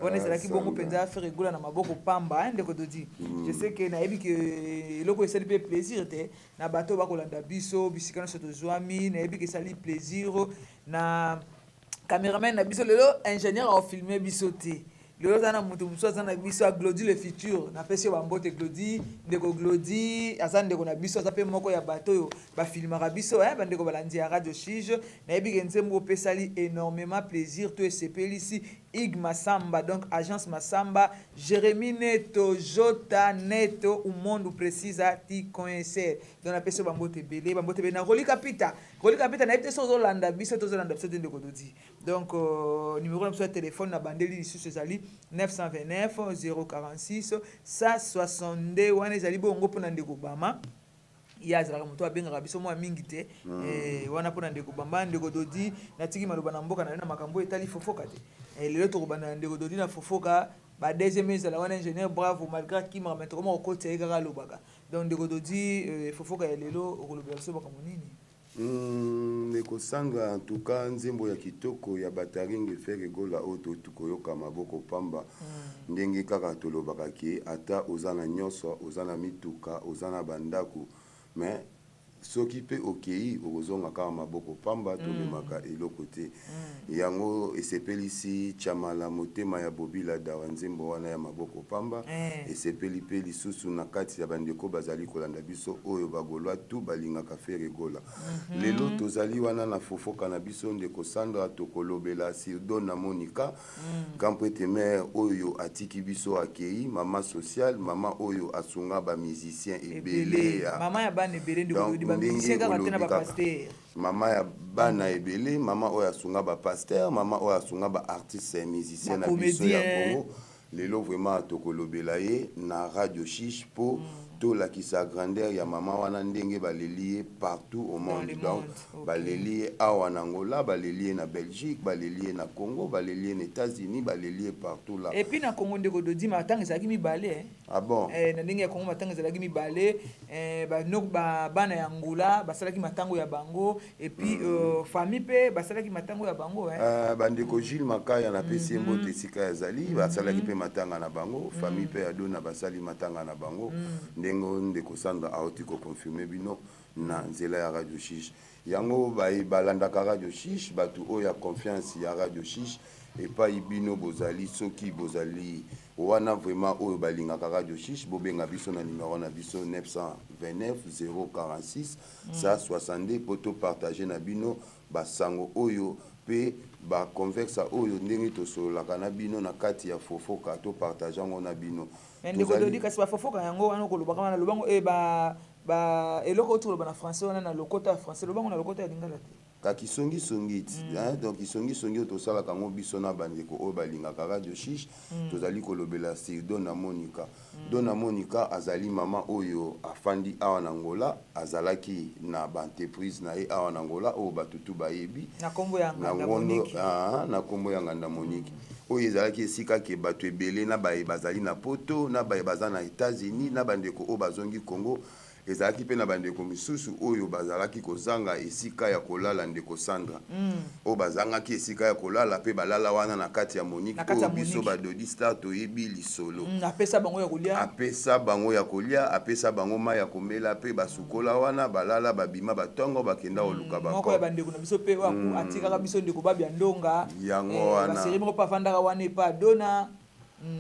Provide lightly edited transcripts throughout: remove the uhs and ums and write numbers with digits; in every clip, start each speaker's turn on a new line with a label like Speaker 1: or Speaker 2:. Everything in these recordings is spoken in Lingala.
Speaker 1: Wana
Speaker 2: Ah,
Speaker 1: ezalaki bongo
Speaker 2: Sandra.
Speaker 1: mpenza Ferre Gola na maboko pamba, hein, ndeko Dodi. Je sais que nayebi ke eloko esali mpe plaisir te na bato oyo bakolanda biso bisika nyonso tozwami. Nayebi ke esali plaisir na cameraman na biso lelo, ingénieur aofilme biso te lelo. Aza na moto mosusu aza na biso ya Glodi le futur. Napesi yo bambote, Glodi. Ndeko Glodi aza ndeko na biso, aza mpe moko ya bato oyo bafilmaka biso, eh, bandeko balandi ya Radio Shige. Nayebi ke nzembo opesali énormément plaisir to esepelisi Ig Masamba, donc agence Masamba, Jérémy Neto, Jota Neto, o mundo precisa te conhecer. Donc napesi yo bambote ebele, bambote ebele na Roli Kapita. Roli Kapita, nayebi te so ozolanda biso, tozolanda biso te, ndeko Dodi. Donc numéro na biso ya telefone na bandeli lisusu ezali 929 046 162. Wana ezali bongo mpona ndeko Bama. Ye azalaka moto abengaka biso mwa mingi te. Wana mpona ndeko Bamba. Ndeko Dodi, natiki maloba na mboka na yo na makambo oyo etali fofoka te. Lelo tokobanda na ndeko Dodi na fofoka ba deuxième ezala wana. Ingénieur Bravo, malgré akimaka, mais tokoma kokotisa ye kaka, alobaka. Donc ndeko Dodi, fofoka ya lelo okolobela biso makambo nini?
Speaker 2: Ndeko Sandra, en tout cas nzembo ya kitoko ya Bataringe, Ferre Gola, oyo tokoyoka maboko pamba. Ndenge kaka tolobaka ke ata oza na nyonso, oza na mituka, oza na bandako, mais soki mpe okei, okozonga kaka maboko pamba. Tomemaka eloko te. Yango esepelisi Chamala motema ya Bobila Dawa. Nzembo wana ya maboko pamba esepeli mpe lisusu na kati ya bandeko bazali kolanda biso, oyo bagolwa tu balingaka Ferre Gola. Lelo tozali wana na fofoka na biso, ndeko Sandra, tokolobela sur Dona Monica, grand prêtre mare oyo atiki biso, akei, mama sociale, mama oyo asunga bamusicien ebele.
Speaker 1: Mama ya bana ebele, ndeko, bamusicien kaka te, na bapasteur.
Speaker 2: Mama ya bana ebele, mama oyo asunga bapasteur, mama oyo asunga baartiste musicien na biso ya Congo. Lelo vraiment tokolobela ye na Radio Chiche mpo tolakisa grandeur ya mama wana, ndenge baleli ye partout au monde. Donc baleli ye awa na Angola, baleli ye na Belgique, baleli ye na Congo, baleli ye na États-Unis, baleli ye partout là.
Speaker 1: Et puis na Congo, ndeko Dodi, matanga ezalaki mibale.
Speaker 2: Ah bon?
Speaker 1: Na ndenge ya Congo, matanga ezalaki mibale. Bana ya Angola basalaki matango ya bango et puis famille mpe basalaki matango ya bango.
Speaker 2: Bandeko Gilles Makaya, napesi ye mbote esika azali, basalaki mpe matanga na bango. Famille mpe ya Dona basali matanga na bango, ndenge ndeko Sandra auti koconfirme bino na nzela ya Radio Chiche. Yango balandaka Radio Chiche, bato oyo ya confiance ya Radio Chiche, epai bino bozali, soki bozali wana vraiment oyo balingaka Radio Chiche, bobenga biso na numero na biso 929 046 162 mpo topartage na bino basango oyo mpe baconversa oyo ndenge tosololaka na bino na kati ya fofoka, topartage yango na bino.
Speaker 1: Ndeko Dodi, kasi bafofoka yango wana okolobaka wana, lobango ba eloko oti koloba na français wana, na lokota ya français, lobango na lokota ya lingala te.
Speaker 2: Ka kisongisongi donc kisongisongi oyo tosalaka yango biso na bandeko oyo balingaka Radio Chiche. Tozali kolobela sur Dona Monica. Dona Monica azali mama oyo afandi awa na Angola, azalaki na baentreprise na ye awa na Angola oyo bato tu bayebi.
Speaker 1: Na nkombo ya Nganda Monique.
Speaker 2: Na nkombo ya Nganda Monique, oyo ezalaki esika ke bato ebele na baye bazali na Poto, na baye baza na États-Unis, na bandeko oyo bazongi Congo. Ezalaki mpe na bandeko misusu oyo bazalaki kozanga esika ya kolala, ndeko Sandra, oyo bazangaki esika ya kolala mpe balala wana na kati ya Monique, oyo biso badodi star toyebi lisolo.
Speaker 1: Apesa bango ya kolia.
Speaker 2: Apesa bango ya kolia, apesa bango mai ya komela, mpe basukola wana, balala, babima batongo, bakenda koluka.
Speaker 1: Moko ya bandeko na biso mpe oyo atikaka biso, ndeko Babia Ndonga.
Speaker 2: Yango wana.
Speaker 1: Baseri moko mpe afandaka wana epa Dona.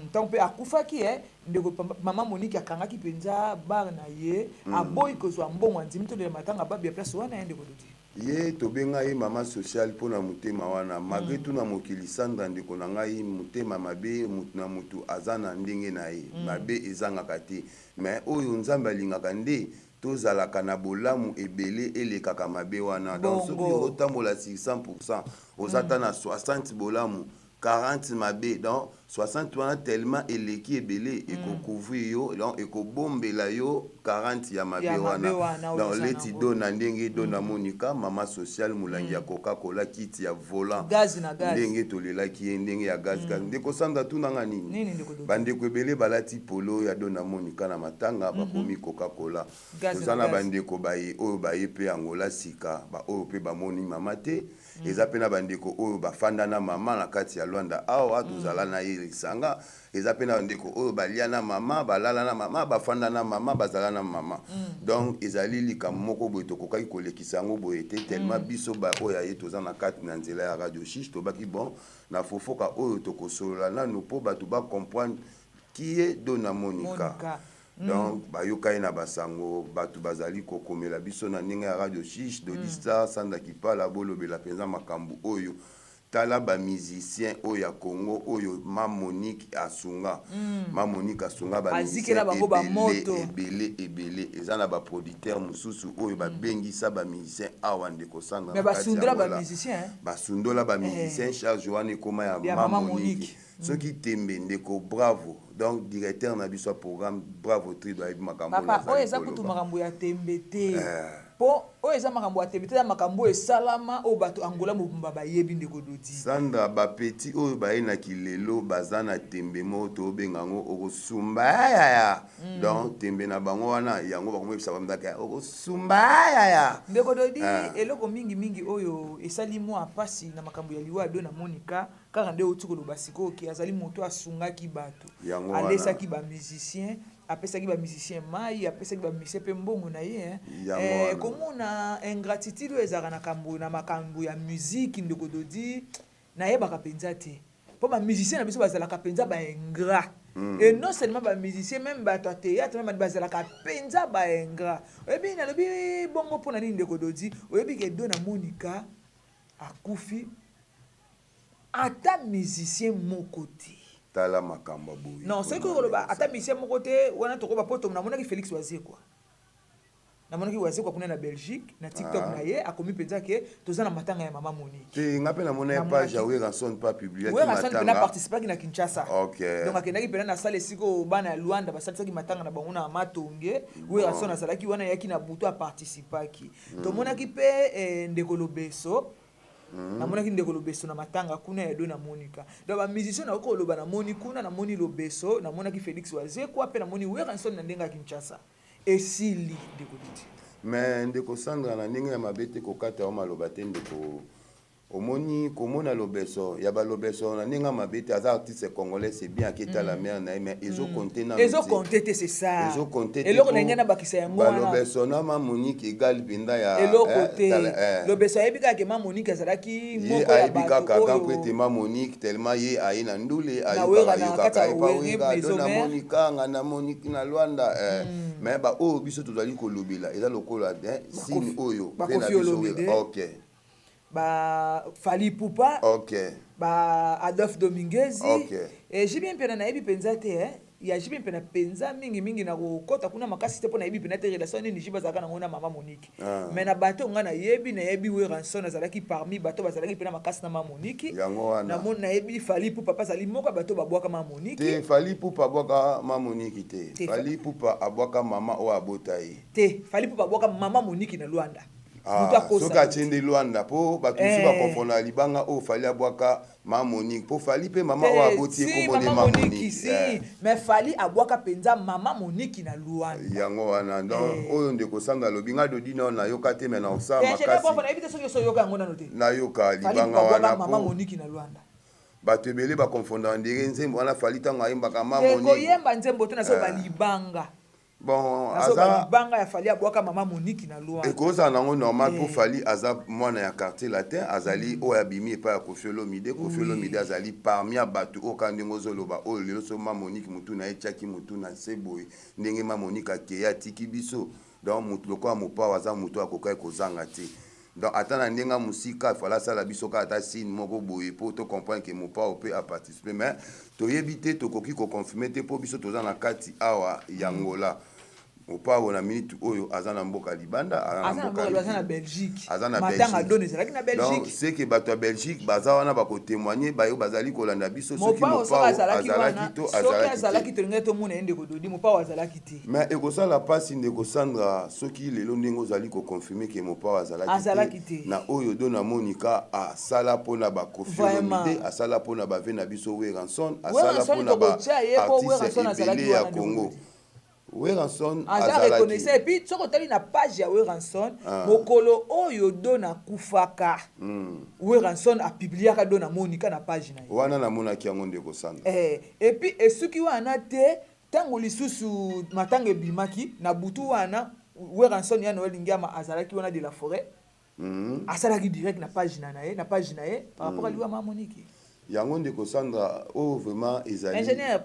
Speaker 1: Ntango mpe akufaki, ndeko, mama Monique akangaki mpenza bar na ye, aboyi kozwa mbongo, andimi tolela matanga babi ya place wana ye, ndeko Dodi.
Speaker 2: Ye tobenga ye mama sociale mpona motema wana. Malgré tout na mokili, Sandra, ndeko na ngai, motema mabe, mutu na mutu aza na ndenge na ye, mabe ezangaka te. Mais oyo Nzambe alingaka nde tozalaka na bolamu ebele elekaka mabe wana. Donc soki ozotambola sur 100, oza ta na 60 bolamu, 40 mabe, donc 60 wana tellement eleki ebele, ekocouvrir yo, donc ekobombela yo 40 ya mabe wana. Donc leti Dona, ndenge Dona Monika, mama sociale, molangi ya Coca-Cola, kiti ya volant, ndenge tolelaki ye ndenge ya gaz gaz. Ndeko Sandra, tunanga nini? Bandeko ebele balati polo ya Dona Monika na matanga, bakomi Coca-Cola. Toza na bandeko baye oyo baye mpe Angola sika, baoyo mpe bamoni mama te. Eza mpe na bandeko oyo bafanda na mama na kati ya Luanda awa, tozala na ye lisanga. Eza pe na ba ndeko oyo balia na mama, balala na mama, bafanda na mama, bazala na mama. Donc ezali likambo moko boye tokokaki kolekisa yango boye te tellement biso ba oyo ya ye toza na kati na nzela ya Radio Chiche tobaki bon na fofoka oyo tokosolola nanu po batu ba comprendre qui est Dona Monica.
Speaker 1: Monica.
Speaker 2: Donc bayoka ye na ba sango batu bazali kokomela biso na ndenge ya Radio Chiche, Dody Star, Sandra Kipala bolobela penza makambu oyo. Tala ba musiciens oyo ya Congo oyo ma Monique asunga. Ma Monique asunga ba musiciens
Speaker 1: Azikela bango ba
Speaker 2: ebele
Speaker 1: moto.
Speaker 2: ebele ebele. Eza na ba producteurs mosusu oyo ba bengisa ba musiciens awa ndeko Sandra
Speaker 1: Mais
Speaker 2: na kati ya
Speaker 1: basundola ba
Speaker 2: Angola.
Speaker 1: musiciens hein.
Speaker 2: Basundola ba musiciens, charge wana ekoma ya
Speaker 1: Ya
Speaker 2: ma
Speaker 1: mama
Speaker 2: Monique.
Speaker 1: Monique.
Speaker 2: Soki tembe ndeko bravo. Donc directeur na biso ya programme bravo Trido ayebi makambo oyo
Speaker 1: Papa
Speaker 2: nazali
Speaker 1: oyo eza kutu
Speaker 2: koloba.
Speaker 1: makambo ya tembe te. Po oyo eza makambo ya tembe te, eza makambo oyo esalama oyo bato Angola mobimba bayebi ndeko Dodi.
Speaker 2: Sandra ba petit oyo baye na kilelo baza na tembe moko tobenga yango okosumba yaya donc tembe na bango wana yango bakomoyebisa bango kaka okosumba yaya.
Speaker 1: Ndeko Dodi, eloko mingi mingi oyo esali mwa pasi na makambo ya liwa ya Dona Monica, kaka nde outi koloba sikoyo ke azali moto asungaki bato,
Speaker 2: Yango wana.
Speaker 1: alesaki ba musiciens, apesaki ba musiciens mayi, apesaki ba musiciens pe mbongo na ye, hein.
Speaker 2: Yango wana.
Speaker 1: Komona ingratitude oyo ezalaka na kambo, na makambo ya musique ndeko Dodi, nayebaka penza te. Po ba musiciens na biso bazalaka penza ba ingrats. Et non seulement ba musiciens, même bato ya théâtre, même bazalaka penza ba ingrats. Oyebi nalobi bongo pona nini ndeko Dodi, oyebi ke Dona Monica akufi ata musicien moko te.
Speaker 2: Tala makambo ya boye.
Speaker 1: Non, soki koloba ata musicien moko te, wana tokoba po to namonaki Félix Wazekwa. Namonaki Wazekwa kuna na Belgique, na TikTok na ye, akomi penza ke toza na matanga ya mama Monique.
Speaker 2: Te, nga pe namona ye page ya Werrason pa publiaki
Speaker 1: Werrason
Speaker 2: matanga.
Speaker 1: Pena participaki na Kinshasa.
Speaker 2: Ok.
Speaker 1: Donc akendaki pena na salle esika oyo bana ya Luanda basalisaki matanga na bango na Matonge. Werrason azalaki wana, ayaki na butu aparticipaki. Tomonaki pe ndeko Lobeso. Namonaki ndeko Lobeso na matanga kuna ya Dona Monica. Donc ba musiciens nakoki koloba namoni kuna, namoni Lobeso, namonaki Félix Wazekwa pe namoni Werrason na ndenge ya Kinshasa. Esili ndeko Didi.
Speaker 2: Mais ndeko Sandra na ndenge ya mabe te kokata yo maloba te ndeko. Omoni komona Lobeso ya ba Lobeso na ndenge ya mabe te, aza artiste congolais c'est bien aketa la mère na ye mais ezo compter nanu te.
Speaker 1: Ezo compter te c'est ça.
Speaker 2: Ezo compter te.
Speaker 1: Eloko na ngai nabakisa yango
Speaker 2: Ba
Speaker 1: wana.
Speaker 2: Lobeso na ma Monique égale mpenza ya,
Speaker 1: Eloko
Speaker 2: eh,
Speaker 1: te.
Speaker 2: tala, eh.
Speaker 1: Lobeso ayebi kaka ke ma Monique azalaki
Speaker 2: Ye
Speaker 1: moko ya
Speaker 2: ayebi
Speaker 1: bato
Speaker 2: kaka
Speaker 1: oyo
Speaker 2: grand prêtre ma Monique tellement ye aye na ndule,
Speaker 1: Na
Speaker 2: ayokaka,
Speaker 1: Wera, na
Speaker 2: ayokaka
Speaker 1: kati ya
Speaker 2: ye pa
Speaker 1: Wenge,
Speaker 2: Wera,
Speaker 1: Maison
Speaker 2: Dona
Speaker 1: Mère.
Speaker 2: Monica, nga na Monique na Luanda, eh. Mais ba oyo biso tozali kolobela eza lokola, eh,
Speaker 1: Ba
Speaker 2: signe
Speaker 1: Koffi,
Speaker 2: oyo,
Speaker 1: ba
Speaker 2: pe na
Speaker 1: Koffi
Speaker 2: biso
Speaker 1: Olomide.
Speaker 2: Wera. Ok.
Speaker 1: Ba Fally Ipupa.
Speaker 2: Ok.
Speaker 1: Ba Adolphe Dominguez.
Speaker 2: Ok.
Speaker 1: Et JB Mpiana nayebi penza te, hein. Ya JB Mpiana penza mingi mingi na kokota kuna makasi te po nayebi penza te relation nini JB azalaka nango na mama Monique. Mais na bato nga nayebi, nayebi Werrason azalaki parmi bato bazalaki pena makasi na mama Monique.
Speaker 2: Yango wana.
Speaker 1: Namoni nayebi Fally Ipupa pe azali moko ya bato babwaka mama Monique.
Speaker 2: Te, Fally Ipupa abwaka mama Monique te.
Speaker 1: Te,
Speaker 2: Fally Ipupa abwaka mama oyo abota ye.
Speaker 1: Te, Fally Ipupa abwaka mama Monique na Luanda.
Speaker 2: Ah,
Speaker 1: Moto akosa
Speaker 2: soki atie nde Luanda po bato mosusu bakonfondaka libanga oyo Fally abwaka ma Monique po Fally pe mama oyo
Speaker 1: Te,
Speaker 2: aboti ye
Speaker 1: si,
Speaker 2: kombo nde
Speaker 1: mama
Speaker 2: ma
Speaker 1: Monique,
Speaker 2: Monique,
Speaker 1: si.
Speaker 2: eh.
Speaker 1: Mais Fally abwaka penza mama Monique na Luanda.
Speaker 2: Yango wana donc oyo ndeko Sandra alobi nga Dodi nao nayoka te mais naosala
Speaker 1: Te, je
Speaker 2: makasi.
Speaker 1: ne nayebi te soki oso oyoka yango nano te.
Speaker 2: Nayoka
Speaker 1: Fally
Speaker 2: libanga
Speaker 1: abwaka
Speaker 2: wana
Speaker 1: mama
Speaker 2: po
Speaker 1: Monique na Luanda.
Speaker 2: Bato ebele bakonfondaka ndenge nzembo wana Fally tango ayembaka ma
Speaker 1: Te,
Speaker 2: Monique.
Speaker 1: koyemba nzembo te, nazoba libanga.
Speaker 2: Bon,
Speaker 1: Nazo
Speaker 2: aza
Speaker 1: libanga ya Fally abwaka mama Monique na Luanda.
Speaker 2: Ekozala nango normal po Fally aza mwana ya quartier latin, azali oyo abimi epai ya Koffi Olomide. Koffi Olomide azali parmi ya bato oyo kaka ndenge ozoloba oyo lelo so ma Monique mutu na ye etiaki mutu na se boye ndenge ma Monique akei atiki biso. Donc mutu lokola Mopao aza mutu akokaki kozanga te. Donc ata na ndenge ya mosika il fallait asala biso kaka ata signe moko boye po to comprendre que Mopao pe a participer mais toyebi te, tokoki ko confirmer te po biso toza na kati awa ya Angola. Mopao na minute oyo aza na mboka libanda, aza na
Speaker 1: Aza na
Speaker 2: mboka
Speaker 1: mboka, aza na
Speaker 2: Belgique.
Speaker 1: Belgique.
Speaker 2: Aza na
Speaker 1: Matanga
Speaker 2: Belgique.
Speaker 1: Don ezalaki na
Speaker 2: Donc
Speaker 1: Belgique.
Speaker 2: c'est que bato ya Belgique baza wana bako témoigner bayo bazali kolanda biso soki
Speaker 1: Mopao soki
Speaker 2: Mopao
Speaker 1: azalaki
Speaker 2: azalaki
Speaker 1: wana,
Speaker 2: to
Speaker 1: soki
Speaker 2: azalaki te.
Speaker 1: azalaki tolingaki tomona ye ndeko Dodi, Mopao azalaki te.
Speaker 2: Mais ekosala pasi ndeko Sandra soki lelo ndenge ozali ko confirmer que Mopao azalaki te,
Speaker 1: Azalaki te.
Speaker 2: na oyo Dona Monica asala pona ba Koffi
Speaker 1: Vraiment.
Speaker 2: Olomide, asala pona ba vieux na biso Werrason, asala
Speaker 1: Werrason
Speaker 2: pona ba
Speaker 1: tokotia ye po
Speaker 2: artistes
Speaker 1: Werrason azalaki
Speaker 2: ebele ya
Speaker 1: wana ndeko
Speaker 2: Congo.
Speaker 1: Dodi.
Speaker 2: Werrason
Speaker 1: aza reconnaissant. Et puis soki otali na page ya Werrason, mokolo oyo Dona akufaka, Werrason apubliaka Dona Monica na page na ye.
Speaker 2: Wana namonaki yango, ndeko Sandra.
Speaker 1: Et puis esuki wana te. Ntango lisusu matanga ebimaki na butu wana, Werrason ya Noel Ngiama azalaki wana de la forêt, asalaki direct na page na ye par rapport à liwa ma Monique.
Speaker 2: Yango, ndeko Sandra, oyo vraiment ezali
Speaker 1: Ingénieur,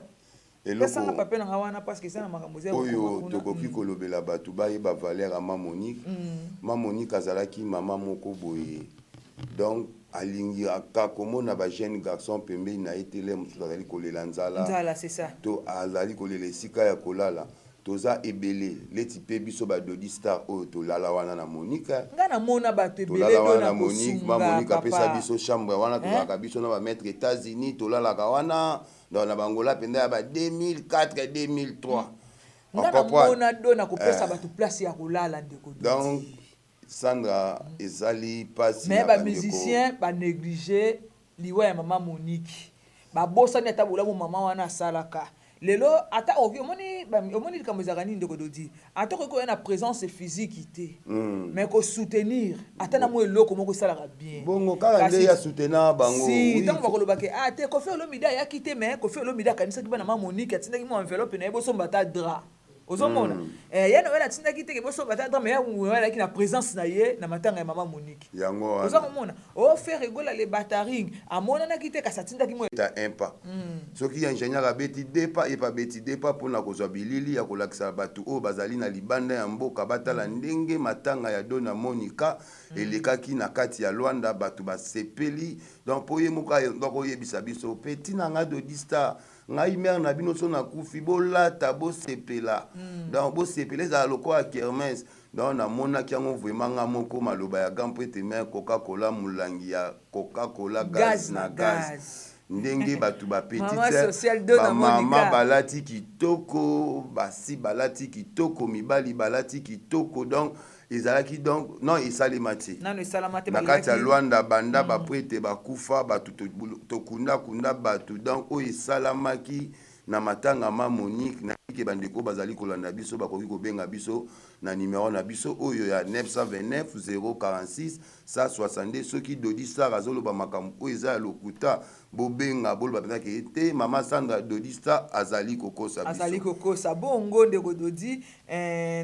Speaker 1: pesanga papier na nga wana, parce que eza na makambo eza
Speaker 2: oyo tokoki kolobela bato bayeba valeur ya ma Monique. Ma Monique azalaki mama moko boye, donc alingaka komona bajeune garçon pembeni na ye tele mosusu azali kolela nzala.
Speaker 1: Nzala, c'est ça.
Speaker 2: To azali kolela esika ya kolala. Toza ebele leti mpe biso badodi star oyo tolala wana na Monique.
Speaker 1: Nga namona bato ebele.
Speaker 2: Tolala wana na Monique. Ma Monique apesa biso chambre wana, tozalaka biso na bamaître États-Unis, tolalaka wana. Donc na bangola mpenza ya ba 2004, 2003.
Speaker 1: Nga namona do na kopesa bato place ya kolala, ndeko.
Speaker 2: Donc Sandra, ezali mpasi.
Speaker 1: Mais bamusicien banéglige liwa ya mama Monique, babosani ata bolamu mama wana asalaka. Lelo ata okoki, omoni likambo ezalaka nini, ndeko Dodi, ata okoki koya na présence physique te, mais kosoutenir ata na mwa eloko moko esalaka bien.
Speaker 2: Bongo kaka nde ya soutenir bango.
Speaker 1: Si ntango bakolobake: "Ah te, Kofi Olomide ayaki te", mais Kofi Olomide akanisaki bana ma Monique, atindaki mwa enveloppe na ye: "Bosomba ata drap." Ozomona, ye Noel atindaki teke bosomba ata drap, mais ye alaki na présence na ye na matanga ya mama Monique.
Speaker 2: Yango.
Speaker 1: Oza komona o Ferre Gola le bataring amonanaki te, kasi atindaki mo
Speaker 2: Ta un pas, soki ingénieur abeti deux pas, ye pe abeti deux pas mpona kozwa bilili ya kolakisa bato oyo bazali na libanda ya mboka, batala ndenge matanga ya Dona Monica elekaki na kati ya Lwanda. Bato basepeli. Donc mpo ye moko ayendaka oyebisa biso: "Petit na ngai Dodi Star, ngai mare na bino, so nakufi, bolata, bosepela." Donc bosepela, ezala lokola kermesse. Donc namonaki yango vraiment nga moko, maloba ya grand prêtre mare, Coca-Cola, molangi ya Coca-Cola, gaz na gaz, ndenge bato bapetite, bamama balati kitoko, basi balati kitoko, mibali balati kitoko. Donc ezalaki, donc non, esalema te na kati ya Lwanda banda baprêtre bakufa, bato tokundakunda bato. Donc oyo esalamaki na matanga ma Monique, nayike bandeko bazali kolanda biso bakoki kobenga biso na numero na biso oyo ya 929 046 162. Soki Dodi Star azoloba makambo oyo eza ya lokuta, bobenga, boloba mpenza ke te, mama Sandra, Dodi Star azali kokosa.
Speaker 1: Azali kokosa. Bongo ndeko Dodi,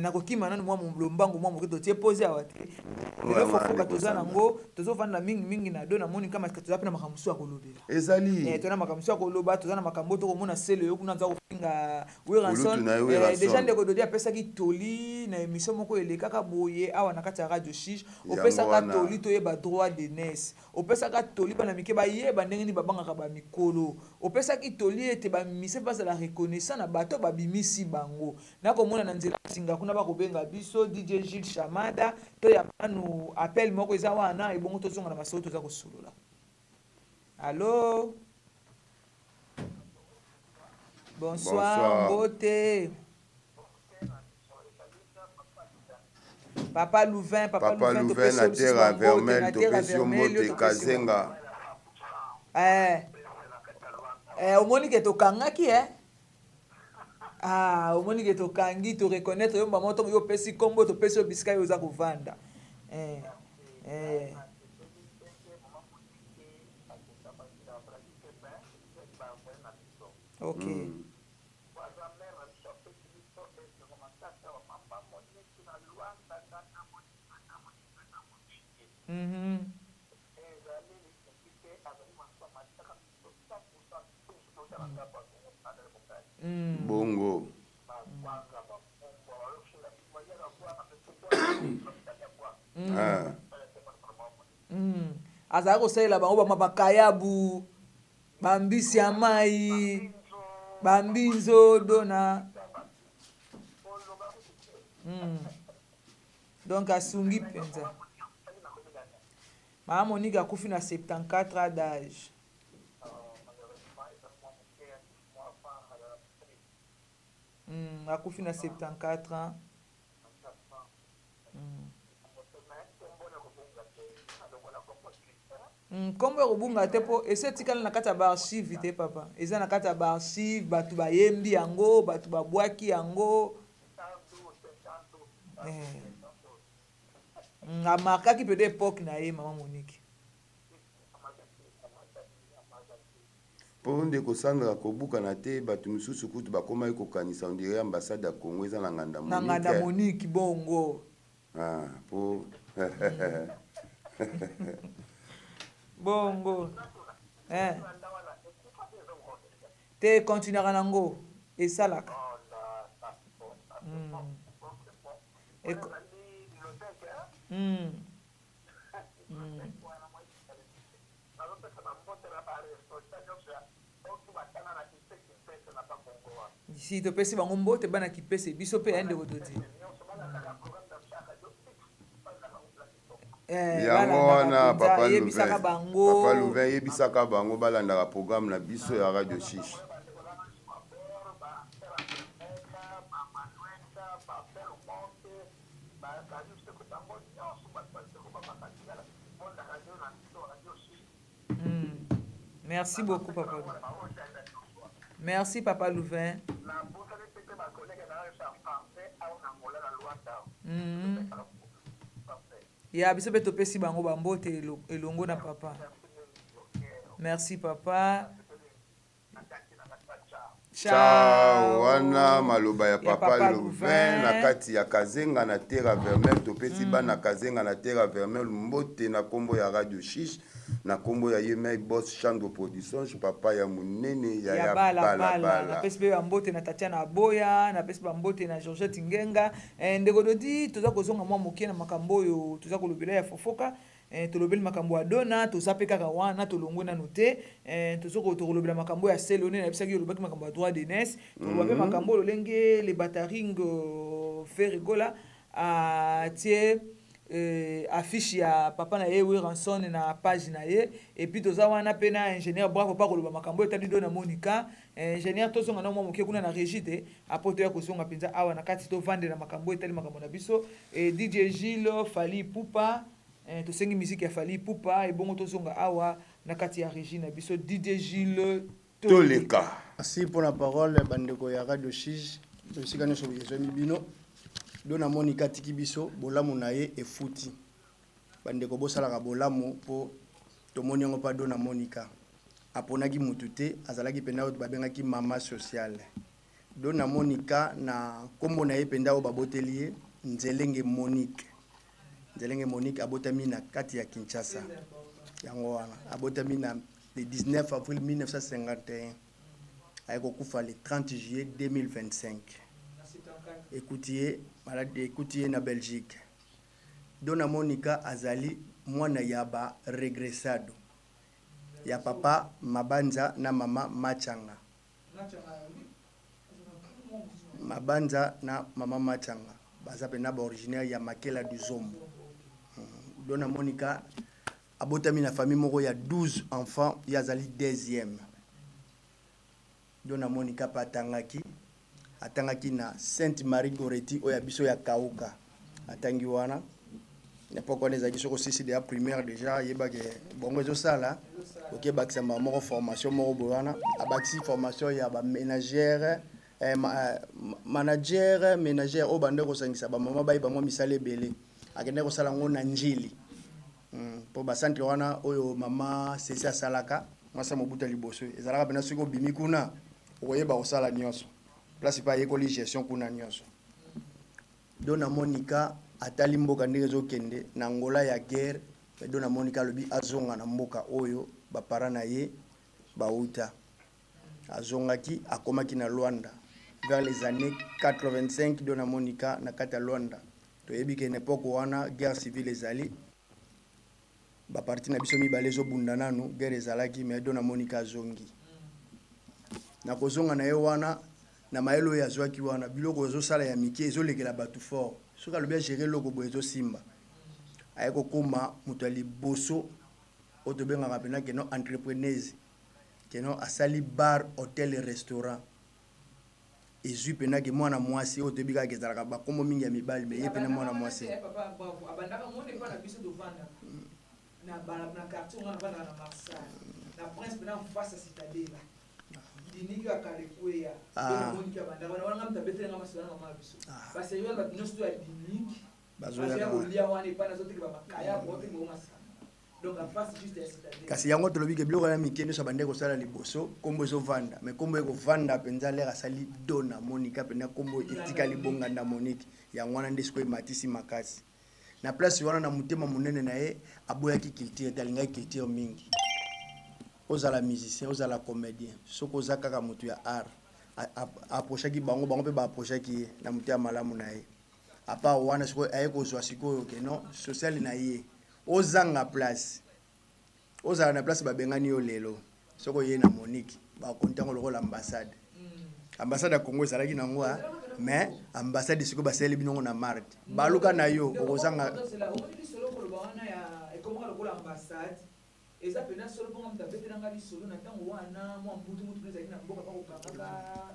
Speaker 1: nakokima nanu mwa lombango, mwa moke totie pose awa te. Lelo fofoka toza nango, tozovanda mingimingi na do namoni kama toza mpe na makambo mosusu ya kolobela.
Speaker 2: Ezali.
Speaker 1: Toza na makambo mosusu ya koloba, toza na makambo tokomona sele oyo kuna aza kofinga Werrason. Déjà ndeko Dodi apesaki toli na émission moko elekaka boye awa na kati ya Radio Shige. Opesaka toli toyeba droit d'aînesse, opesaka toli bana mike bayeba ndenge nini babangaka bamikolo, opesaki toli ete bamise bazala reconnaissant na bato babimisi bango. Nakomona na nzela singa kuna bakobenga biso DJ Gilles Shamada to ya nanu appel moko eza wana, ebongo tozonga na masolo toza kosolola. Allo, bonsoir. Mbote, papa Louvain, papa.
Speaker 2: Papa Louvain na Terra Vermel, topesi yo mbote, Kazenga.
Speaker 1: Omoni ke tokangaki, eh? Ah, omoni ke tokangi, toreconnaître yo mbama ntongo yo opesi nkombo, topesi yo bisika yo oza kovanda. Ok.
Speaker 2: Bongo. Ah.
Speaker 1: Azalaki kosalela bango bama bakayabu, bambisi ya mai, bambinzo dona. Donc asungi mpenza. Mama Monique akufi na 74 ans d'âge. Akufi na 74 ans. Nkombo ya kobunga te, mpo esi etikali na kati ya baarchive te, papa. Eza na kati ya baarchive, bato bayembi yango, bato babwaki yango. Eh. Amarkaki mpe époque na ye, mama Monique.
Speaker 2: Mpo ndeko Sandra kobukana te, bato mosusu kutu bakomaki kokanisa on dirait ambassade ya Congo eza na nganda.
Speaker 1: Na nganda Monique bongo.
Speaker 2: Ah, po
Speaker 1: bongo, eh. Te, continuaka nango, esalaka. Si topesi bango mbote, bana Kipese, biso mpe ya ndeko toti.
Speaker 2: Eh, yango wana papa
Speaker 1: yebisaka bango.
Speaker 2: Papa Louvain, yebisaka bango balandaka programme na biso ya Radio Chiche.
Speaker 1: Merci beaucoup, papa. Merci, papa Louvain. Ya biso mpe topesi bango bambote elongo na papa. Merci, papa.
Speaker 2: Ciao. Wana maloba ya papa Louvain na kati ya Kazenga na Terra Vermel. Topesi bana Kazenga na Terra Vermel mbote na nkombo ya Radio Chiche, na nkombo ya ye boss Chandre Production, papa ya monene ya
Speaker 1: ya balabala. Napesi mpe bambote na Tatiana Aboya, napesi bambote na Georgette Ngenga. Ndeko Dodi, toza kozonga mwa moke na makambo oyo toza kolobela ya fofoka. Tolobeli makambo ya Dona, toza mpe kaka wana, tolongwe nanu te. Tokolobela makambo ya Selone, nayebisaki, olobaki makambo ya droit d'aînesse. Toloba mpe makambo oyo lolenge le bataring Ferre Gola atie affiche ya papa na ye Werrason na page na ye. Et puis toza wana mpe na ingénieur Bravo pa koloba makambo oyo etali Dona Monica. Ingénieur, tozonga na mwa moke kuna na régie te, apo toya kozonga mpenza awa na kati, tovandela makambo oyo etali makambo na biso. DJ Gilles, Fally Ipupa, tosengi musique ya Fally Ipupa, ebongo tozonga awa na kati ya régie na biso. DJ Gilles.
Speaker 2: Toleka.
Speaker 3: Merci pour la parole, bandeko ya Radio Chiche esika nyonso ezwami bino. Dona Monika atiki biso, bolamu na ye efuti. Bandeko, bosalaka bolamu mpo tomoni yango. Mpa Dona Monika aponaki mutu te, azalaki mpenza oyo babengaki mama sociale. Dona Monika, na nkombo na ye mpenza oyo baboteli ye, Nzelenge Monique. Nzelenge Monique abotami na kati ya Kinshasa. Yango wana abotami na le 19 avril 1951, aye kokufa le 30 juillet 2025. Ekuti ye maladi, ekuti ye na Belgique. Dona Monica azali mwana ya ba regresado ya papa Mabanza na mama Machanga. Mabanza na mama Machanga baza mpena baoriginaire ya Makela du Zombo. Dona Monica abotami na famille moko ya 12 enfants, ye azali deuxième. Dona Monica mpe atangaki na Sainte Marie Goretti oyo ya biso ya Kauka. Atangi wana na époque wana ezalaki soki osisi deya primaire, déjà ayebaki bongo ezosala, okebakisa mbala moko formation moko boye. Wana abakisi formation ya baménagère, manager ménagère oyo bande kosangisa bamama bayeba mwa misala ebele. Akendaki kosala yango na Njili mpo bacentre wana oyo mama Sese asalaka, mwasi ya Mobutu ya liboso, ezalaka mpena soki obimi kuna okoyeba kosala nyonso. Place mpe ayekoli gestion kuna nyonso. Dona Monica atali mboka ndenge ezokende na Ngola ya guerre. Dona Monica alobi azonga na mboka oyo baparent na ye bauta. Azongaki, akomaki na Luanda vers les années 85. Dona Monica na kati ya Luanda, toyebi ke na époque wana guerre civile ezali, baparti na biso mibale ezobunda nanu, guerre ezalaki. Mais Dona Monica azongi. Na kozonga na ye wana, na mayele oyo azwaki wana, biloko ezosala ya mike ezolekela bato fort. Soki alobi agere eloko boye, ezosimba. Aye kokóma moto ya liboso oyo tobengaka mpena keno entrepreneuse, keno asali bar, hotel, restaurant. Ezwi mpena ke mwana mwasi oyo toyebi kaka ezalaka bakombo mingi ya mibali, mais ye mpena mwana mwasi.
Speaker 1: Abandaka mona epa na biso, tovandaka na quartier nga navandaka na Marsal, na Prince, mpena face ya Citadela. Diniki ya kala ekweya.
Speaker 3: Ah.
Speaker 1: Moniki ya bandako wana wana mutu abeteli nga masolo na mama biso.
Speaker 3: Ah.
Speaker 1: Baseri wana bato nyonso to ya diniki.
Speaker 3: Bazoya
Speaker 1: Bazoya
Speaker 3: na-
Speaker 1: kolia wana epai nazoteka bamakaya baoteka bango masanga. Donc en face juste ya citadelle.
Speaker 3: Kasi yango tolobi ke biloko wana mike nyonso abandaki kosala liboso, nkombo ezovanda, mais nkombo ekovanda mpenza lere asali Dona Monika mpenza, nkombo etikali bonganda Monique. Yango wana nde sikoyo ematisi makasi na place wana. Na motema monene na ye, aboyaki culture te, alingaki culture mingi. Ozala musicien, ozala comédien, soki oza kaka moto ya art, approchaki bango, bango mpe baapprochaki ye na motema malamu na ye. À part wana, sikoyo aye kozwa sikoyo ke non, social na ye, ozanga place, ozala na place, babengani yo lelo, soki oye na Monique, bakonti yango lokola ambassade. Ambassade ya Congo ezalaki nango, mais ambassade sikoyo basaleli bino ngo na Marte, baluka na yo okozanga.
Speaker 1: Omoni lisolo koloba wana ya ekomaka lokola ambassade, eza mpena solo, mponga moto abetelanga lisolo na ntango wana, mwa mbutu mutu mpe ezalaki na mboka, bakokangaka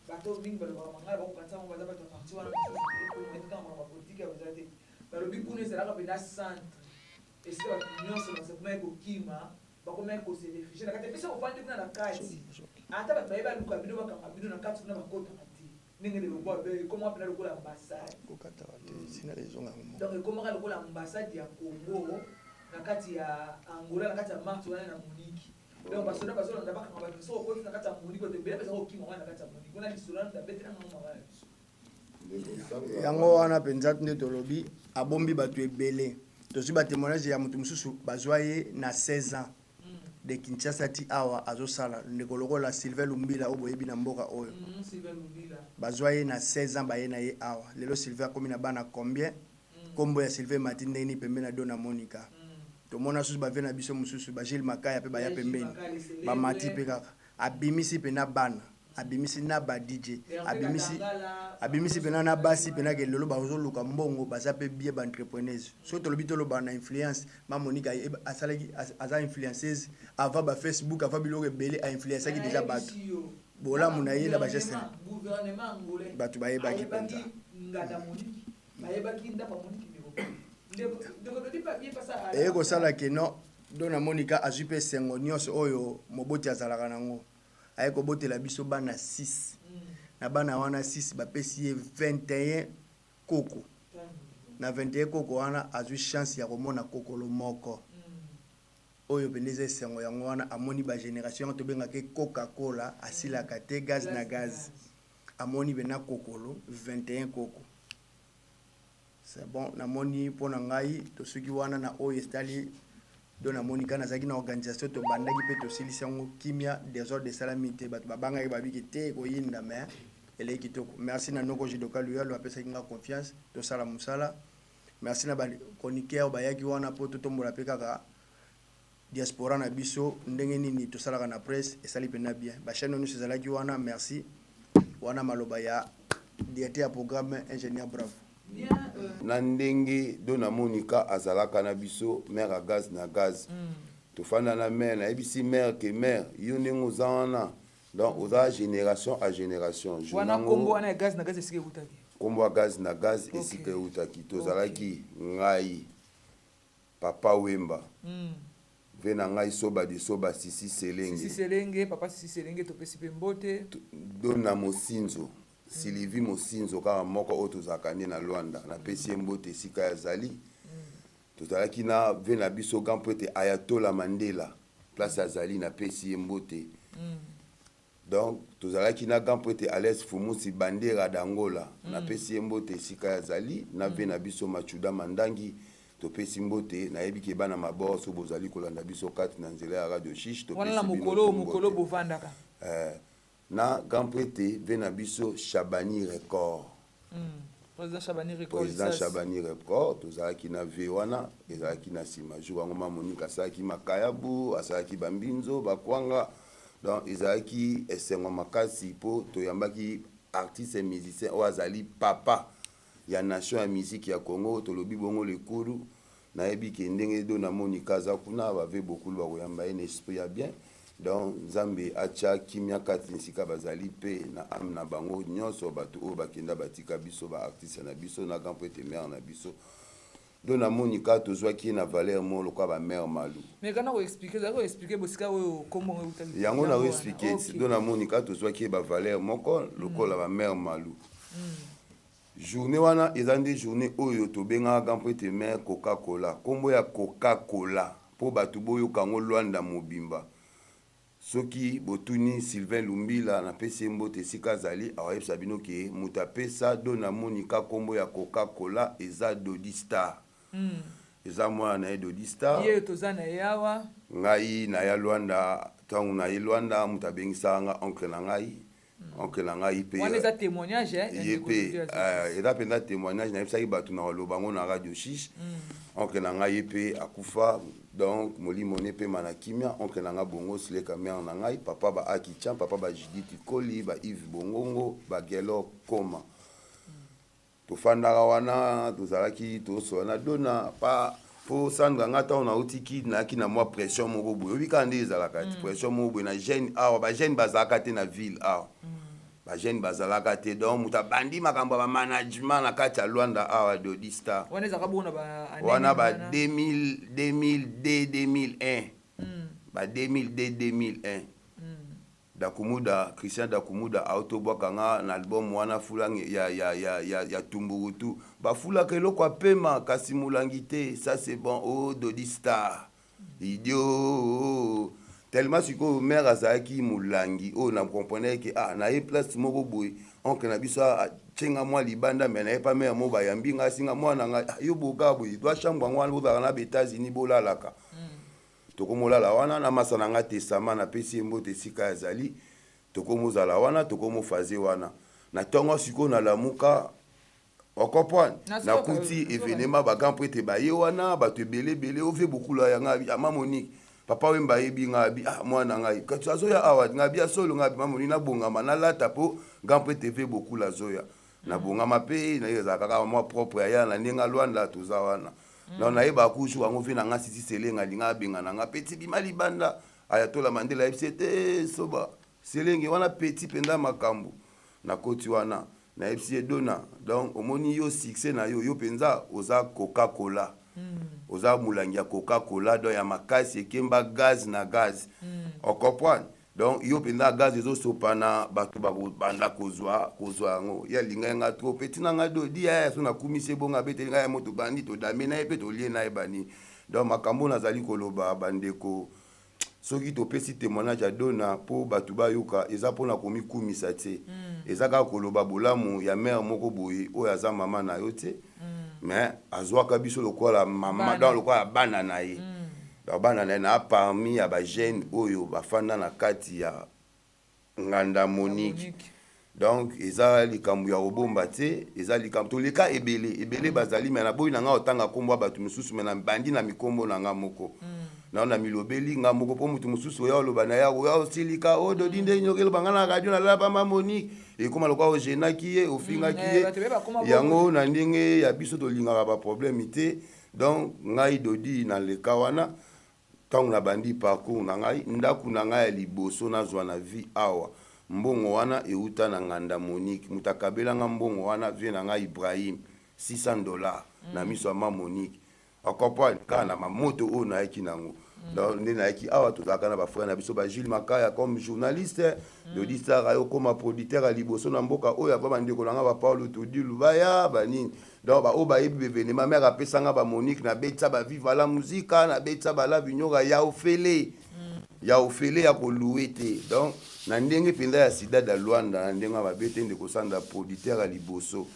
Speaker 1: bato mingi, balobaka mangala, bakokanisa bango baza bato ya parti wana mosusu, ntango bapolitike ya eza te. Balobi kuna ezalaka mpena centre, esika bato nyonso bakomaki kokima, bakomaki kose réfugier na kati. Biso kofandi kuna na kati, ata bato baye baluka bino, bakanga bino na kati kuna, bakotaka te. Ndenge lelo ekomaka mpena lokola ambassade. Donc ekomaka lokola ambassade ya Congo na kati ya Angola, na kati ya Marte wana na Moniki. Donc basoda bazolanda, bakanga bato. Soki okoti na kati ya Moniki, bato ebele baza kokima wana na kati ya Moniki wana. Lisolo wana abetelanga mama na biso.
Speaker 3: Yango wana mpenza nde tolobi abombi bato ebele. Tozwi batémoignage ya moto mosusu, bazwa ye na 16 ans de Kinshasa ti awa azosala, ndeko lokola Sylvain Lumbila oyo boyebi na mboka oyo. Bazwa ye na 16 ans, baye na ye awa. Lelo Sylvain akomi na bana combien? Nkombo ya Sylvain mati ndenge nini pembeni na Dona Monica? Tomona susu bave na biso mosusu, bagile Makaya mpe baya pembeni, bamati mpe kaka. Abimisi mpena bana, abimisi na ba DJ, abimisi mpena na basi mpena ke lelo bazoluka mbongo, baza mpe bien baentrepreneuse. Soki tolobi, toloba na influence, ma Monika asalaki, aza influenceuse avant bafacebook, avant biloko ebele, ainfluenceaki déjà bato. Bolamu na ye na bageste, bato bayebaki mpenza.
Speaker 1: Bayebaki ndako ya Moniki. Ndeko Dodi,
Speaker 3: eye kosala ke non, Dona Monika azwi mpe esengo nyonso oyo moboti azalaka nango. Aye kobotela biso bana 6. Na bana wana 6, bapesi ye 21 koko. Na 21 koko wana, azwi chance ya komona kokolo moko oyo mpenza eza esengo. Yango wana amoni bagénération yango tobengaka Coca-Cola, asilaka te, gaz na gaz. Amoni mpena kokolo 21 koko, c'est bon. Namoni mpo na ngai tosuki wana na oyo etali do. Namoni kaka nazalaki na organisation, tobandaki mpe tosilisi yango kimia, désordre esalami te. Bato babangaki, babiki te koyinda, mais eleki kitoko. Merci na noko Jidoka Luyalo, apesaki nga confiance tosala mosala. Merci na bachroniqueur bayaki wana mpo totombola mpe kaka diaspora na biso. Ndenge nini tosalaka na presse, esali mpena bien. Bachaîne nyonso ezalaki wana, merci. Wana maloba ya directeur ya programme, ingénieur Bravo.
Speaker 2: Na ndenge Dona Monika azalaka na biso, mare ya gaz na gaz, tofanda na mare, nayebisi mare ke mare, yo ndenge oza wana, donc oza génération à génération.
Speaker 1: Wana nkombo wana ya gaz na gaz, esika eutaki?
Speaker 2: Nkombo ya gaz na gaz, esika eutaki, tozalaki ngai, Papa Wemba, ve na ngai Soba de Soba, Sisi Selenge.
Speaker 1: Sisi Selenge, papa Sisi Selenge, topesi mpe mbote.
Speaker 2: Dona Mosinzo, Sylvie Mosinzo, kaka moko oyo tozalaka nde na Lwanda, napesi ye mbote esika azali. Tozalaki na ve na biso grand prêtre Ayatola Mandela, place azali, napesi ye mbote. Donc tozalaki na grand prêtre Ales Fumusi Bandera d'Angola, napesi ye mbote esika azali, na ve na biso Machuda Mandangi, topesi mbote. Nayebi ke bana mabor, so bozali kolanda biso kati na nzela ya Radio Shish.
Speaker 1: Wana na mokolo mokolo bovandaka.
Speaker 2: Na grand prêtre ve na biso Chabani Record.
Speaker 1: Président Chabani Record.
Speaker 2: Président Chabani Record, tozalaki na ve wana, ezalaki na nsima. Jour yango, ma Monika asalaki makayabu, asalaki bambinzo, bakwanga. Donc ezalaki esengo makasi mpo toyambaki artiste musicien oyo azali papa ya nation ya musique ya Congo. Tolobi bongo lekulu, nayebi ke ndenge Dona Monika aza kuna, bave bokulu bakoyamba ye na esprit ya bien. Donc Nzambe atya kimia kati esika bazali mpe na âme na bango nyonso, bato oyo bakenda batika biso, baartiste na biso, na grand prêtre mare na biso. Dona Monica tozwaki ye na valeur moko lokola ba mère Malu.
Speaker 1: Mais kana ko expliquer, ozalaki ko expliquer bosika oyo kombo yango eutaki.
Speaker 2: Yango na ko expliquer ti. Dona Monica tozwaki ye ba valeur moko lokola ba mère Malu. Journee wana eza nde journee oyo tobengaka mpo ete mère Coca Cola. Kombo ya Coca Cola mpo batu boyoka yango Luanda mobimba. Soki botuni Sylvain Lumbila, napesi ye mbote esika azali, akoyebisa bino ke moto apesa Dona Monica kombo ya Coca Cola eza Dody Star. Eza mwana na ye Dody Star.
Speaker 1: Ye oyo toza na ye awa.
Speaker 2: Ngai naya Luanda, tango naye Luanda moto abengisaka nga oncle na ngai, oncle na ngai pe.
Speaker 1: Wana eza temoignage ya
Speaker 2: Ye
Speaker 1: ndeko
Speaker 2: pe,
Speaker 1: Dody Azokisi.
Speaker 2: eza penza temoignage, nayebisaki batu nakoloba yango na radio Shish. Oncle na ngai ye pe akufa. Donc molimo ne epema na kimia oncle na nga Bongos leka mère na ngai papa ba Akichan papa ba Judith Koli ba Yves Bongongo ba Guelor Koma tofandaka wana tozalaki tosola na Dona pa po Sandra nga ntango nauti Kin nayaki na mwa pression moko boye oyebi kaka nde ezalaka ti pression moko boye na jeune awa ba jeune bazalaka te na ville awa Ba jeunes bazalaka te donc mutu abandi makambo ya ba management na kati ya Luanda awa Dody Star.
Speaker 1: Wana ezalaka bongo na ba annee
Speaker 2: Wana
Speaker 1: nini
Speaker 2: ba
Speaker 1: wana?
Speaker 2: 2000 2002 2001 ba 2002 2001 Dakumuda Christian Dakumuda auti obwaka nga na album wana fulange ya ya ya ya ya Tumburutu bafulaka eloko ya pema kasi molangi te ça c'est bon oh Dody Star Idiot tellement sikoyo mère azalaki mulangi oyo na comprenaki ke ah naye place moko boye oncle na biso atie nga mwa libanda mais naye pa mère moko bayambi nga asi nga mwana na ngai ah yo boga boye doit chambre yango wana bozalaka na ba Etats-Unis bolalaka tokomolala wana na masa na nga testament napesi ye mbote esika azali tokomozala wana tokomofaze wana na tongo sikoyo nalamuka O comprendre? Nakuti evenement ba grand prêtre baye wana bato ebele ebele o vie bokula ya ngai ah ma Monique papa Wemba ayebi ngai abi ah mwana ngai kasi azoya awa ngai abi ya solo ngai abi ma Monique nabongama nalata po grand prêtre vie bokula azoya nabongama pe naye ezalaka kaka mwa propre aya na ndenge ya Luanda toza wana donc nayebaka kusu yango vie na ngai Sisi Selenga alinga abengana ngai petit bima libanda Ayatollah Mandela ayebisi ye te soba Selenge wana petit penza makambu nakoti wana Nayebisi ye Dona donc omoni yo succès na yo yo penza oza coca cola oza mulangi ya coca cola donc ya makasi ekemba gaz na gaz o comprendre donc yo penza gaz ezo sopana batu bako banda kozua kozua yango ye alingaki nga trop petit na nga Dodi yaya soki nakumisi ye bongo abeteli nga ya moto bandi todame na ye pe tolie na ye bani donc makambo nazali koloba ba ndeko Soki topesi temoignage ya Donna po batu bayoka eza pona komikumisa tse. Eza kaka koloba bolamu ya mère moko boye oyo aza mama na yo tse mais azuaka biso lokola mama donc lokola bana na ye. Donc bana na ye na parmi ya ba jeunes oyo bafanda na kati ya Nganda Monique. Donc eza likambo ya kobomba tse, eza likambo toleka ebele ebele bazali mais naboyi na nga kotanga kombo ya batu misusu mais na bandi na mikombo na nga moko nao na milobeli nga moko po mutu mosusu oya oloba na ye akoya osilika o Dody nde nyoka eloba nga na radio nalala pa ma Monique ekoma lokola ogenaki ye ofingaki ye yango na ndenge ya biso tolingaka ba problème te donc ngai Dody naleka wana Tango na bandi parcours na ngai, ndaku na ngai ya liboso nazua na vie awa, mbongo wana ewuta na nganda Monique, mutu akabela nga mbongo wana vieux na ngai Ibrahim, 600 dollars na miso ya ma Monique, o comprendre? Kaka na ma moto oyo nayaki nango. Donc nde nayaki awa tozalaka na ba frères na biso ba Jules Makaya comme journaliste, Dody Star aye okoma producteur ya liboso na mboka oyo avant ba ndeko na nga ba Paulo Tudilu baya, ba nini. Donc ba oyo bayebi ba evenement mère apesa nga ba Monique na betisa ba Viva la Musica na betisa ba la Vignora ya ofele ya ofele ya ko louer te donc na ndenge penza ya Cidade ya Luanda na ndenge ya mabe te ndeko Sandra producteur ya liboso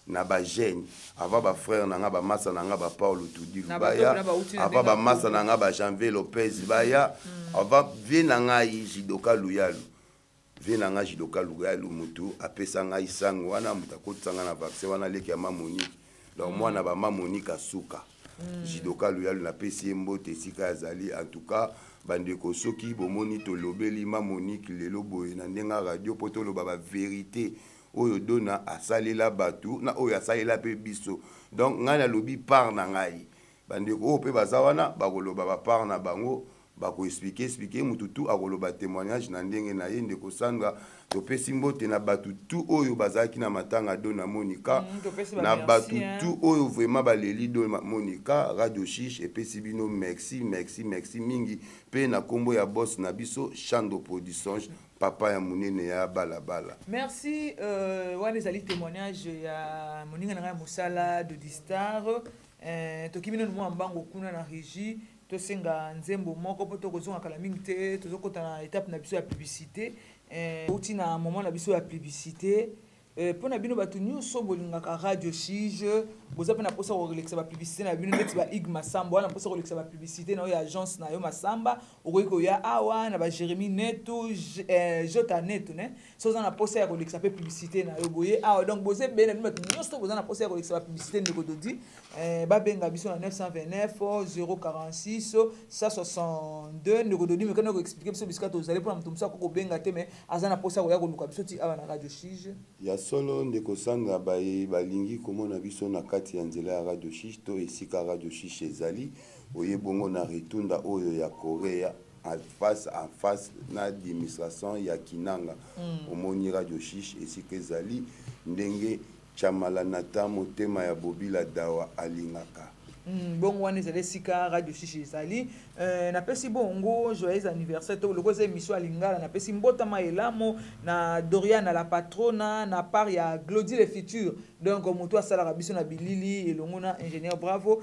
Speaker 2: na ba jeune avant ba frère na nga ba masa na nga ba Paulo Tudilu baya avant ba masa na nga ba Janvier Lopez baya avant vieux na ngai Jidoka Luyalu Vieux na nga Judoka Lugalu mutu apesa ngai sango wana mutu akotisa nga na vaccin wana leki ya ma Monique donc mwana ba ma Monique asuka Judoka Luyalu napesi ye mbote esika azali en tout cas ba ndeko soki bomoni tolobeli ma Monique lelo boye na ndenge ya radio po toloba ba verite oyo Dona asalela batu na oyo asalela pe biso donc ngai nalobi part na ngai ba ndeko oyo pe baza wana bakoloba ba part na bango. Bako expliquer expliquer, mutu tout akoloba temoignage na ndenge na ye. Ndeko Sandra, topesi mbote na batu tout oyo bazalaki na matanga Dona Monica,
Speaker 1: Topesi ba
Speaker 2: na
Speaker 1: merci,
Speaker 2: batu
Speaker 1: hein.
Speaker 2: tout oyo vraiment baleli Dona Monica. Radio Chiche epesi bino merci, merci, merci mingi, pe na kombo ya boss na biso Chando Production, papa ya munene ya balabala.
Speaker 1: Merci, wana ezali temoignage ya moninga na ngai ya mosala Dodi Star. Tokimi nanu mwa mbango kuna na régie, tosenga nzembo moko mpo tokozonga kala mingi te, tozokota na étape na biso ya publicité. Outi na moment na biso ya publicité. Mpo na bino bato nyonso bolingaka Radio Chige, boza mpe na mposa kolekisa bapublicité na bino neti ba Ig Masamba wana, mposa kolekisa bapublicité na yo ya agence na yo Masamba, okoki koya awa na ba Jérémie Neto, Jota Neto ne so oza na mposa ya kolekisa mpe publicité na yo, boye awa. Donc boza ebele na bino bato nyonso boza na mposa ya kolekisa bapublicité. Ndeko Dodi, babenga biso na 929 046 162. Ndeko Dodi, mekana koexpliquer biso bisika tozali mpona moto mosusu akoki kobenga te, mais aza na mposa koya koluka biso ti awa na Radio Chige.
Speaker 2: Ya solo, ndeko Sandra, baye balingi komona biso na kati ya nzela ya Radio Chiche to esika Radio Chiche ezali, oye bongo na retunda oyo ya Korea, en face na administration ya Kinanga, omoni Radio Chiche esika ezali, ndenge Chamala Nata, motema ya Bobila Dawa alingaka.
Speaker 1: Bongo wana ezali esika Radio Chiche ezali. Napesi bongo joyeux anniversaire to loko eza émission ya lingala, napesi mbotama elamo na Doriana la patrona, na part ya Glody le futur, donc moto asalaka biso na bilili elongo na ingénieur Bravo.